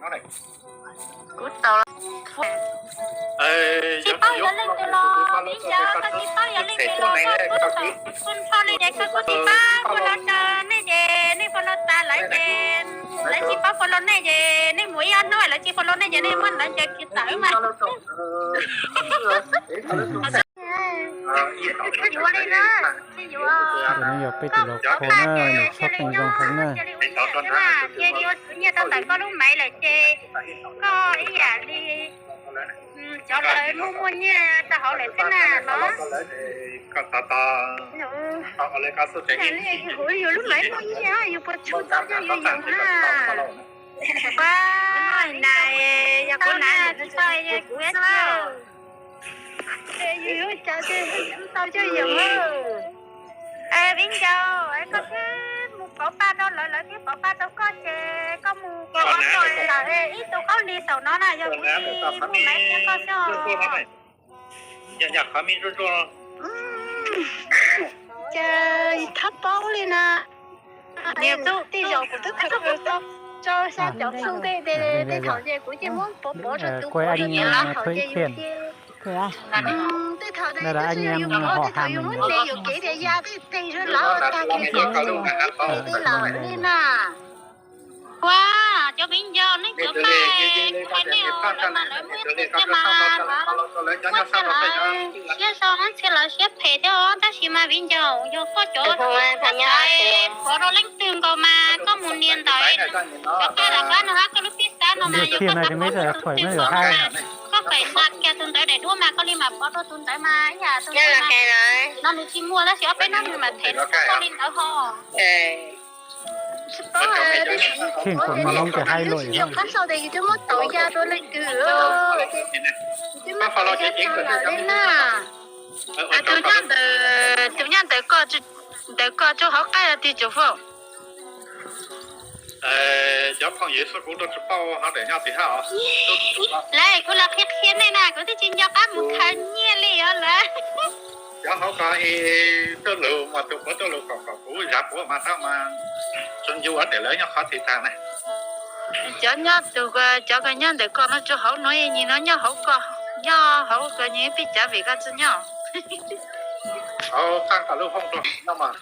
Kuv tau tsis paub yuav leej twg los vim yog koj tsis paub yuav leej twg los koj tau kuv nrho li ces koj kuj tsis paub puas los tso nej ces nej puas los tas lawv ces lawv tsis paub puas los nej ces nej mus ib ob hnub lawv tsis puas los nej ces nej muab lawv ncaws kiag tawm mas. Ntawm no yog peb tus los kho na, nws txhob qeej zoo heev na. Cia li ua tswv nyiaj tau ntawm koj lub maiv lawm ces koj ib yam li cov lawv muaj muaj nyiaj tau hauv lawm thiab na los. Yus lub maiv muaj nyiaj yus puas tshua tau coj yus yoos na. Ua, na, yog kuv na, tsis tau kuv xwb. Yus yuav cas ces tau coj yoos. Viv ncaus, koj thiaj mus pauv paj rau lawv, lawv thiaj pauv paj rau koj ces koj mus pauv ntawm ib tug qaub lig saum no na, yog kuv tsis muaj maiv thiab koj xwb. Cas thab paub li na. Tej zaum kuv twb khaws tau rau xya caum xyoo tej, tej thaum ces kuv ces muab pov pov rau tus pov rau nyiam lawm thaum ces yus ces tej thaum ces twb tsis yog yus pov, tej thaum yus muab ces yus kev tias ya tej teg zog lawm tag kis ces tej lawm li na. Ua, cov viv ncaus, nej cov paj, qhia nej os, lawv mas lawv muaj ib tug thiab mas, lawv siab zoo, siab zoo, siab phem thiab os, tab sis mas viv ncaus, yog koj cov pov rau leej twg nkaus mas koj mus nias ntawd, cov paj lam pab no hab koj lub pij xab no mas yog koj tus twg nkaus mas koj pem nqa kiag tus ntawd daim duab mas koj li mam pov rau tus ntawd mas ib yam tus ntawd mas no nws tsis muaj tab sis ob peb hnub nws mam them rau koj li ntawd ho. Kheej kuas mas loo ces hais lus qab sau ces yus twb muab tau ya rau leej twg, twb muab tau ya rau lawm li na. Tus nyob ntawm, tus nyob ntawm koj, ntawm koj tsuas hauv qab yog tig tsuas faj. Cov phooj ywg xwb kuv tsis paub hauv daim nyob tim hab os. Lawm kuv los qhia qhia nej na, kuv twb tsis nco qab mus khaws nyiaj li os lawm. Cov hauv ko tuaj lug mas tus puav tuaj lug kom kom kuv zam puav mas tab mas tsuas ncu ua tes lawv nyob qhov twg tag na. Cov nyob tus, cov ko nyob ntawm ko no tsuas hauv no, nyim no nyob hauv ko, nyob hauv ko nyim pij cav vim ko tsis nyob. Hauv qab ko lub hoob rau no mas.